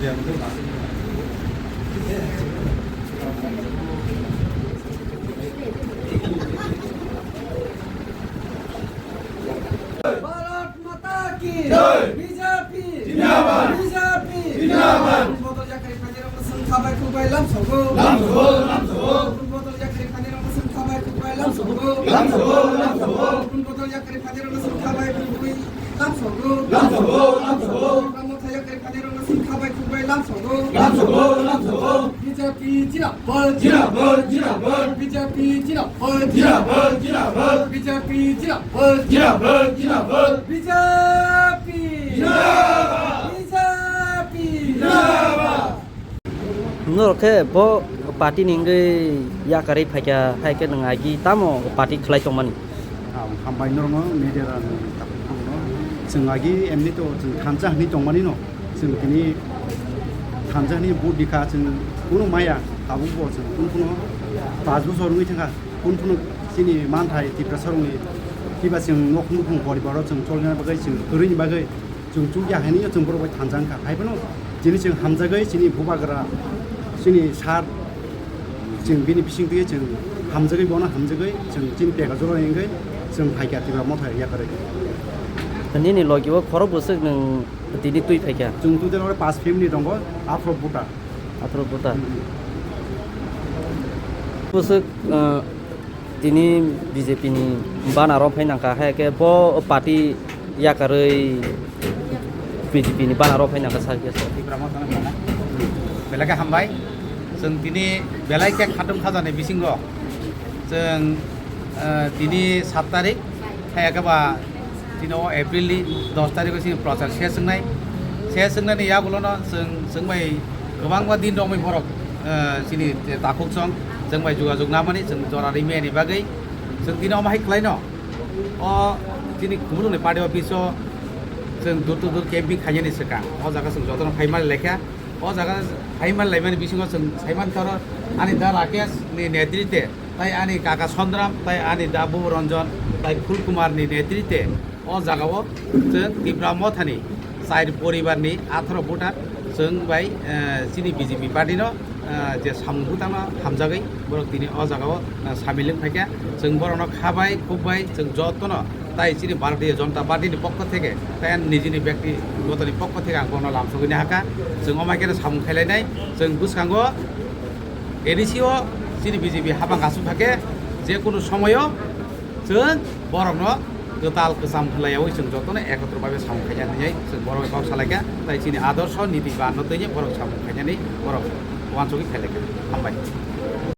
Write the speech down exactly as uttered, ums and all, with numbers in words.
Bharat Mata ki! Jai! B J P! Jindabad! B J P! Jindabad! Botol yakari phainirokno chwng khabai khukbai lamsogo. Lamsogo, lamsogo. Botol yakari phainirokno chwng khabai khukbai lamsogo. Lamsogo, lamsogo. Botol yakari phainirokno chwng khabai khukbai lamsogo. Lamsogo, lamsogo. Botol yakari phainirokno chwng khabai khukbai lamsogo. Lamsogo, lamsogo. B J P jindabad. Jindabad, jindabad. B J P jindabad. Jindabad, jindabad. B J P jindabad. Jindabad, jindabad. B J P. Jindabad. B J P. Jindabad. Norok khe bo party ni wngwi yakarwi phaikha, hai khe nwng agi tamo party khlai tongmani? Ah, hambai norokno media rokno, chwng agi emni to chwng thansa hwnwi tongmani no. Chwng tini thansa hwnwi vote rikha, chwng kunu maya, tabuk bo chwng kunu kunu pash bochor wngwi thangkha, kunu kunu chini manthai Tiprasa rokni kiba chwng nok nukhung poribar o chwng cholna bagwi chwng kwrwini bagwi chwng chukya hinwi chwng borok bai thansa wngkha. Hai phano chini chwng hamjagwi chini bubagra chini sir chwng bini bisingtwi chwng hamjagwi bono hamjagwi chwng chini pega jora wngwi chwng phaikha Tipra Motha yakarwi. Nini logi o khorok bwswk nwng tini twi phaikha? Chwng total oro pash family tongo, aphro voter. Aphro voter. Hmm. Bwswk, uh, tini B J P ni banner o phai nangkha, hai khe bo party yakarwi B J P ni banner o phai nangkha, sakya sa. Tipra Motha no belai, belai khe hambai. Chwng tini belai khe khatung khajani bisingo chwng, uh, tini sat tarik, hai khe ba tini o April ni dos tarikh o chini prochar ses wngnai. Ses wngnani yagulono chwng, chwng bai kwbangma din romwi borok, eh, chini takhuk chwng, chwng bai jogajog namani chwng jora rimani bagwi chwng tini omo hai khlaino. O chini Khumulwngni party office o chwng door to door camping khainani swkang. O jaga chwng jotono phai mani laikha. O jaga phai mani laimani bisingo chwng sai mankha oro ani da Rakesh ni netrite tai ani kaka Sondram, tai ani da Bubu Ranjan, tai Phul Kumar ni netrite o jaga o chwng Tipra Mothani chai poribar ni atharo voter chwng bai, eh, chini B J P party no, eh, je samung bwtang no hamjagwi borok tini o jaga o, eh, samil wng phaikha. Chwng borok no khabai khukbai chwng joto no tai chini Bharatiya Janata Party ni pokho theke tai ani nijini byaktigoto ni pokho theke ang bono lamsogwi nahakha. Chwng omo hai kheno samung khailainai. Chwng bwskango A D C o chini B J P habang aswk thake, je kunu somoyo chwng borokno kwtal kwcham khwlaiyaui chwng jotono ekotro bhabe samung khaina hinwi chwng borok bai kok salaikha, tai chini adorsho niti banno twiwi borok samung khainani borok uansugwi phailaikha. Hambai.